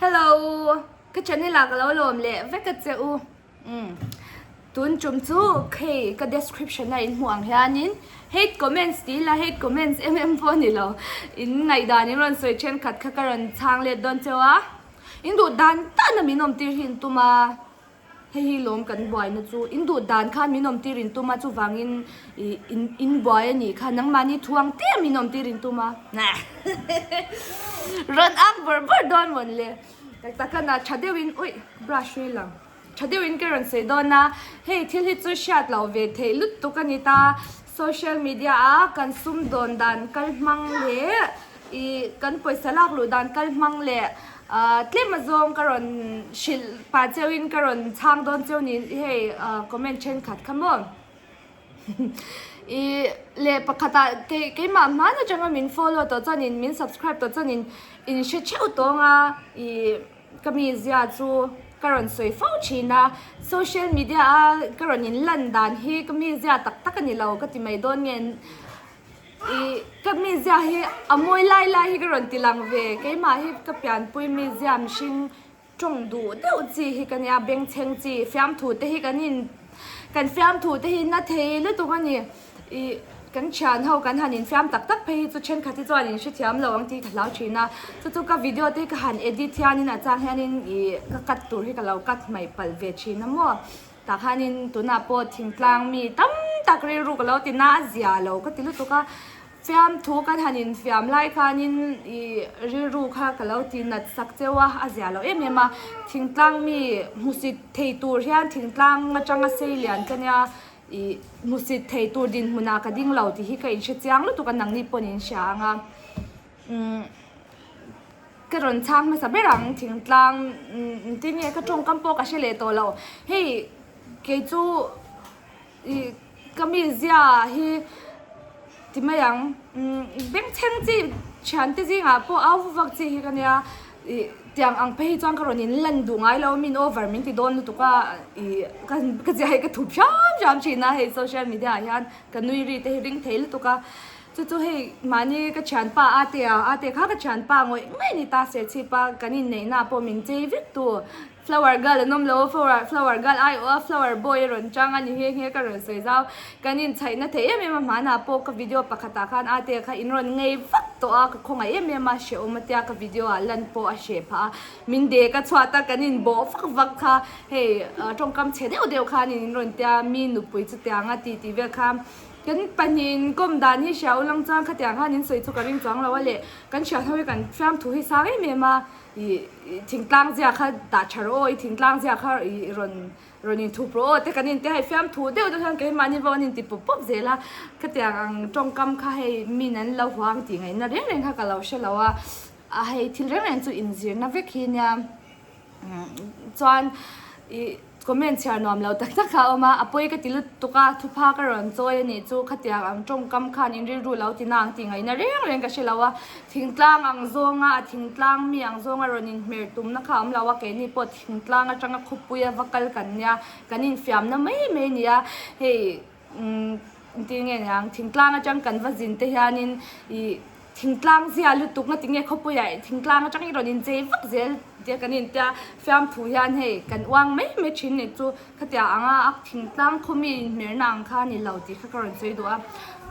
Hello! Ka channel ah ka lo lawm leh vek a che u. Umm tun tum chu hei ka description a in hmuh ang hianin hate comments tih ila hate comments em em pawh a ni lo. In ngaihdan in rawn sawi thenkhat kha ka rawn chhang let dawn cheu a. In duh dan dan a min awm tir hi in tum a. Hei hi lawm kan buaina chu in duh dan khan min awm tir in tum a chuvangin ih in in buai a nih kha nangmahni thu ang te min awm tir in tum a rawn ang bawrh bawrh dawn mawn le tak tak a na tha deuhin uih brush hi lang tha deuhin ka rawn sawi dawn a hei thil hi chu hriat loh ve theih lutuk a ni ta social media a kan sumdawn dan kal hmang leh Ih kan pawisa lak luh dan kal hmang leh ah tlem azawng ka rawn hrilh pah cheu in ka rawn chhang dawn cheu ni hei ah comment thenkhat kha maw ih leh pakhat ah kei keimah hman atanga min follow tawh chuan in min subscribe tawh chuan in in hre theuh tawng a ih ka mizia chu ka rawn sawi fo thin a social media a ka rawn in lan dan hi ka mizia tak tak a ni lo ka ti mai dawn nge. Ih ka mizia hi a mawi lai lai hi ka rawn ti lang ve keimah hi ka pianpui mizia mihring tawng duh deuh chi hi ka nia bengchheng chi fiamthu te hi kan in kan fiamthu te hi na thei lutuk a ni ih kan thian ho kan han infiam tak tak phei hi chu thenkhat hi chuan in hrethiam lo ang tih ka hlau thin a chu chu ka video te hi ka han edit hianin a chang hianin ih ka cut tur hi ka lo cut hmaih palh ve thin a maw. Tah khanin tunah pawh thingtlang mi tam tak rilru ka lo ti na a zia lo ka ti lutuk a, fiamthu kan han infiam lai khanin ih rilru kha ka lo ti nat sak cheu a, a zia lo em em a, thingtlang mi hmusit thei tur hian thingtlang atanga sei lian ka nia ih hmusit thei tur dinhmunah ka ding lo tih hi ka inhre chiang lutuk a nangni pawhin in hria ang a umm. Ka rawn chhang hmasa ber ang thingtlang engtin nge ka tawngkam pawh ka hre leh tawh lo hei kei chu ih ka mizia hi ti mai ang bengchheng chi thiante zingah pawh au vak chi hi ka nia ih tiang ang phei hi chuan ka rawn in lan duh ngai lo min over min ti dawn lutuk a ih ka ka zia hi ka thup hram hram thin a hei social media ah hian ka nui ri te hi ring thei lutuk a. Chu chu hei mahni ka thianpa Ate a, Ate kha ka thianpa ngawih ngawih a ni ta Serchhip a, kan inneihna ah pawh min chei vek tu. Flower girl an awm lo a, flower flower girl ai awh a flower boy a rawn chang a ni nghe nghe ka rawn sawi zau. Kan inchhaihna thei em em a hmanah pawh ka video pakhat ah khan Ate kha in rawn ngei vak tawh a, ka khawngaih em em a, hrehawm a tia ka video ah lan pawh a hreh phah a. Min dek a chhuat a kan inbawh vak vak kha hei tawngkam chhe deuh deuh khan in rawn tia mi nupui chutiang a ti tih vel kha. Kan pahnihin kawm dan hi hria ulang chuan khatiang khan in sawi chu ka ring chuang lo a leh kan hriat ho hi kan fiamthu hi sang em em a ih thingtlang zia kha dah tha rawh aw i thingtlang zia kha ih rawn rawn in thup rawh aw te kan in tia hei fiamthu deuh deuh hian keimahni pawh an inti pawp pawp zel a khatiang ang tawngkam kha hei min an lo huang tih ngaihna reng reng kha ka lo hre lo a a hei thil reng reng chu inzirna vek hi nia. Chuan ih comment chhiar nuam lo tak tak a awm a, a pawi ka ti lutuk a, thupha ka rawn chawi a nih chu khatiang ang tawngkam khan in rilru lo ti nang tih ngaihna reng reng ka hre lo a, thingtlang ang zawnga a thingtlang mi ang zawnga rawn inhmer tumna kha a awm lo a, keini pawh thingtlang atanga khawpuia va kal kan nia, kan infiamna mai mai a ni a, hei umm engtin nge niang thingtlang atang kan va zin te hianin ih Thingtlang zia lutuk nga tinge khawpuiah thingtlang atang i rawn inchei vak zel tia kan intia fiamthu hian hei kan uang mai mai thin ni chu khatiang anga a thingtlang khaw mi inhmerna ang kha a ni lo tih kha ka rawn sawi duh a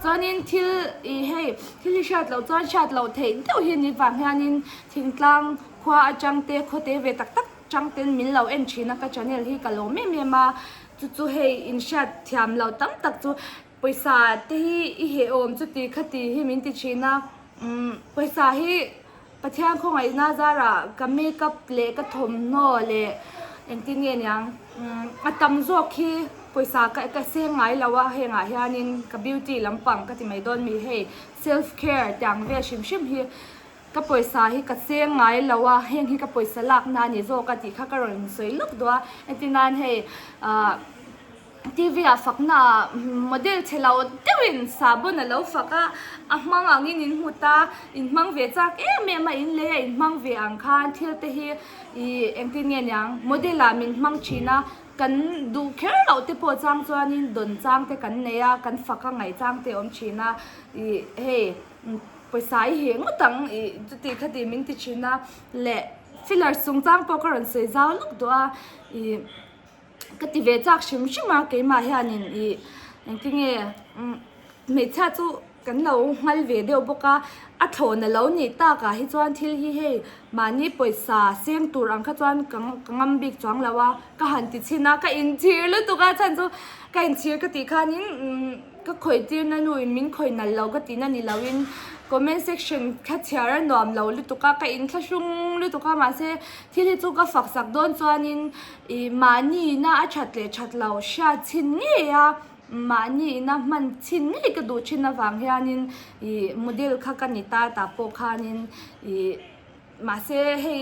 chuanin thil ih hei thil hi hriat loh chuan hriat loh theih deuh hi ni vang hianin thingtlang khua atang te khaw te ve tak tak tang ten min lo en thin a ka channel hi ka lawm em em a chu chu hei inhriat thiam loh tam tak chu. Pawisa te hi i heh awm chuti khati hi min ti thin a, umm pawisa hi Pathian khawngaihna zarah ka makeup leh ka thawmhnaw leh engtin nge niang umm a tam zawk hi pawisa ka ka seng ngai lo a hengah hianin ka beauty lampang ka ti mai dawn mi hei self care tiang vel hrim hrim hi ka pawisa hi ka seng ngai lo a heng hi ka pawisa lakna a ni zawk a tih kha ka rawn sawi lawk duh a entir nan hei ah. TV ah fakna ah model chhe lo deuhin sabun a lo fak a, a hmang angin in hmu ta, in hmang ve chak em em a, in lei a in hmang ve ang khan thil te hi ih engtin nge niang model ah min hmang thin a, kan duh kher loh te pawh chang chuanin dawn chang te kan nei a, kan fak a ngaih chang te a awm thin a, ih hei pawisa i heh ngawt ang ih chuti khati min ti thin a leh. Fillers chungchang pawh ka rawn sawi zau lawk duh a ih ka ti ve chak hrim hrim a keimah hianin ih engtinge hmeichhia chu kan lo nghal ve deuh bawk a a thlawhna lo nih takah hi chuan thil hi hei mahni pawisa seng tur ang kha chuan ka ka ngam bik chuang lo a ka han ti chhin a ka inchhir lutuk a chhan chu ka inchhir ka tih khanin umm. Ka khawih tirna nu in min khawih nalh lo ka tihna ni lo in comment section kha chhiar a nuam lo lutuk a, ka inthlahrung lutuk a mahse thil hi chu ka fak sak dawn chuanin ih mahni ina a that leh that lo hriat chhin ngei a, mahni ina hman chhin ngei ka duh thin avang hianin ih model kha ka ni ta tah pawh khanin ih. Mahse hei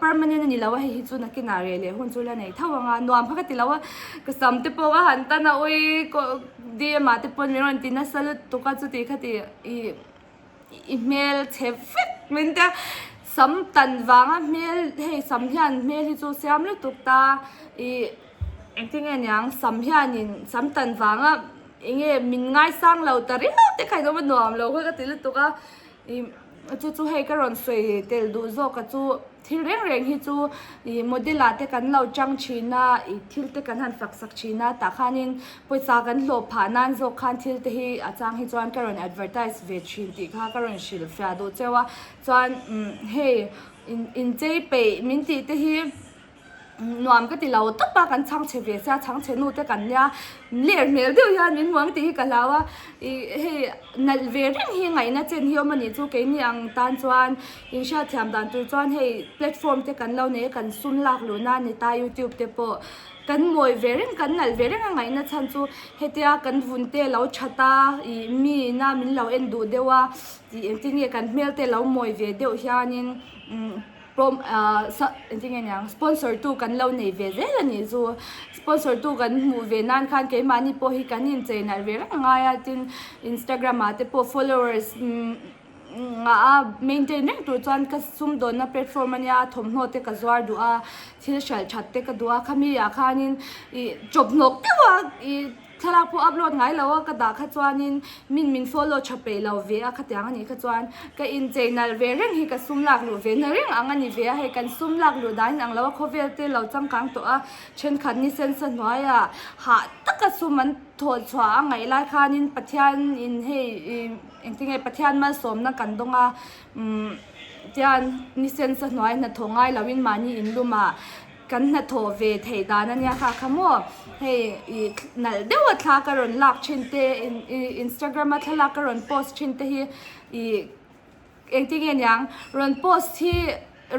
permanent a ni lo a, hei hi chu nakinah reh leh hun chu la nei tho ang a, nuam kha ka ti lo a, ka sam te pawh ka han tan a ui DM ah te pawn min rawn ti nasa lutuk a chuti kha ti ih i hmel chhe vek min tia sam tan vanga hmel hei sam hian hmel hi chu siam lutuk ta ih engtin nge niang sam hianin sam tan vanga eng nge min ngaisang lo ta riau te kha in awm a nuam lo kha ka ti lutuk a ih. Chu chu hei ka rawn sawi tel duh zawk a chu thil reng reng hi chu ih model ah te kan lo chang thin a ih thil te kan han fak sak thin a tah khanin pawisa kan hlawh phah nan zawk khan thil te hi a chang hi chuan ka rawn advertise ve thin tih kha ka rawn hrilh fiah duh cheu a chuan umm hei in inchei peih min tih te hi. Nuam ka ti lo tawp a, kan chhang chhe ve sia, chhang chhe nu te kan nia, ler hmel deuh hian min hmuang tih hi ka hlau a, ih hei nalh ve reng hi ngaihna chen hi awm a nih chu keini ang tan chuan in hriatthiam dan tur chuan hei platform te kan lo nei a, kan sum lak luh na a ni ta youtube te pawh kan mawi ve reng kan nalh ve reng a ngaihna chhan chu hetia kan vun te lo that a, ih mi ina min lo en duh deuh a, tih engtin nge kan hmel te lo mawi ve deuh hianin umm. Pawm ah engtin nge niang sponsor tu kan lo nei ve zel a nih chu sponsor tu kan hmuh ve nan khan keimahni pawh hi kan inchei nalh ve reng angai a tin instagram ah te pawh followers ngah a maintain reng tur chuan ka sumdawnna platform ania thawmhnaw te ka zuar duh a thil hralh that te ka duh a khami ah khanin ih chawphnawk deuh a ih. Thlalak pawh upload ngai lo a ka dah kha chuanin min min follow tha peih lo ve a khatiang a nih kha chuan ka inchei nalh ve reng hi ka sum lak luh ve na reng ang a ni ve a hei kan sum lak luh dan in ang lo a khawvel te lo changkang tawh a thenkhat ni sensa hnuaiah hah taka sum an thawh chhuah a ngaih lai khanin Pathian in hei ih engtinge Pathian malsawmna kan dawng a umm tian ni sensa hnuai hnathawh ngai loin mahni inlumah. Kan hnathawh ve theih dan a nia kha kha maw hei ih nalh deuh a thla ka rawn lak thin te instagram a thlalak ka rawn post thin te hi ih engtin nge niang rawn post hi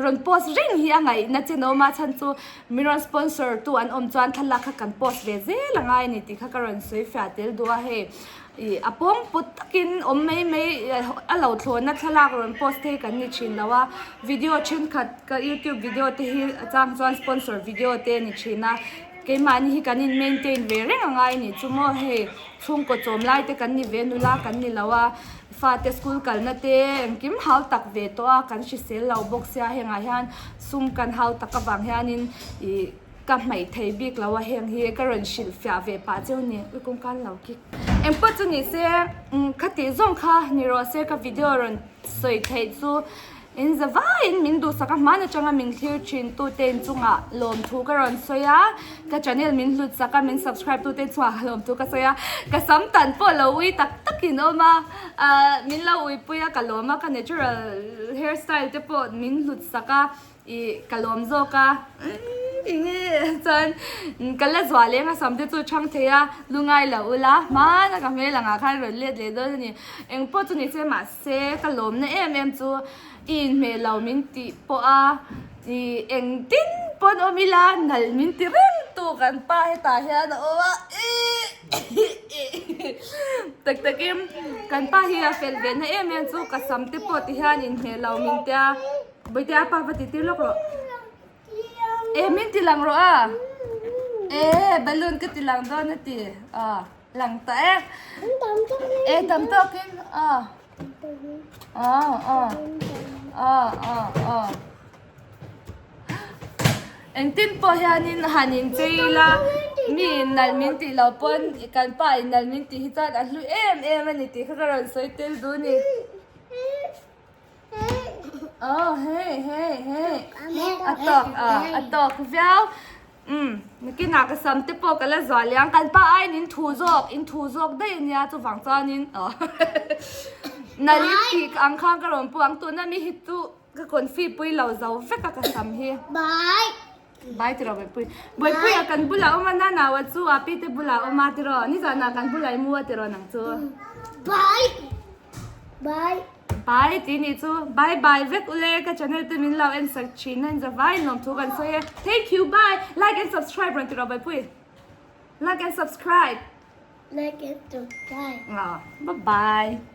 rawn post reng hi a ngaihna chen a awm a chhan chu mi rawn sponsor tu an awm chuan thlalak kha kan post ve zel a ngai a ni tih kha ka rawn sawi fiah tel duh a hei. Ih a pawng pawt takin awm mai mai a lo thlawhna thlalak rawn post te hi kan ni thin lo a, video thenkhat ka youtube video te hi a chang chuan sponsor video te a ni thin a, keimahni hi kan in maintain ve reng a ngai a nih chu maw hei chhungkaw chawm lai te kan ni ve nula kan ni lo a, fate school kalna te engkim hau tak ve tawh a kan hrisel lo bawk sia hengah hian sum kan hau tak avang hianin ih. Ka hmaih thei bik lo a heng hi ka rawn hrilh fiah ve pah cheu ni ui kawngka an lo kik. Engpawh chu ni se kha tih zawng kha ni rawh se ka video rawn sawi theih chu in za vaiin min duhsak a hman atanga min thlir thin tu te in chungah lawmthu ka rawn sawi a ka channel min hlut sak a min subscribe tu te chungah ka lawmthu ka sawi a ka sam tan pawh lo ui tak tak in awm a ah min lo uipui a ka lawm a ka natural hair style te pawh min hlut sak a. Ih ka lawm zawk a enge chuan ka la zuah leng a sam te chu chhang thei a lungai lo ula hmana ka hmel angah khan rawn let leh dawn a ni engpawh chu ni se mahse ka lawmna em em chu i inhmeh lo min tih pawh a ih engtin pawn awm ila nalh min ti reng tu kan pa hetah hian a awm a ih tak takin kan pa hi a fel ve na em em chu ka sam te pawh ti hian inhmeh lo min tia. Bawihte a pa va ti tir lawk rawh. E min ti lang rawh a. E balloon ka ti lang dawn a ti. A lang ta e. E tam tawkin a. A a a a a. Engtin pawh hianin han inchei ila mi nalh min tih loh pawn kan pa in nalh min tih hi chuan a hlu em em a ni tih kha ka rawn sawi tel duh a ni. Oh hei hei hei a tawk a a tawk viau umm nakinah ka sam te pawh ka la zuah leh ang kan pa aiin in thu zawk in thu zawk daih ania chuvang chuanin aw nalin tih ang khan ka rawn pu ang tuna mi hi chu ka confi pui lo zo vek a ka sam hi bai tiraw Bawihpui Bawihpuia kan bulah awm a nanaua chu a pi te bulah awm a tiraw nizanah kan bulah i mu a tiraw nang chu. Bye tih nih chu bye bye vek ule ka channel te min lo en sak thin a in zavai in lawmthu kan sawi e thank you bye like and subscribe rawn ti rawh Bawihpui like and subscribe like and subscribe ah bye bye.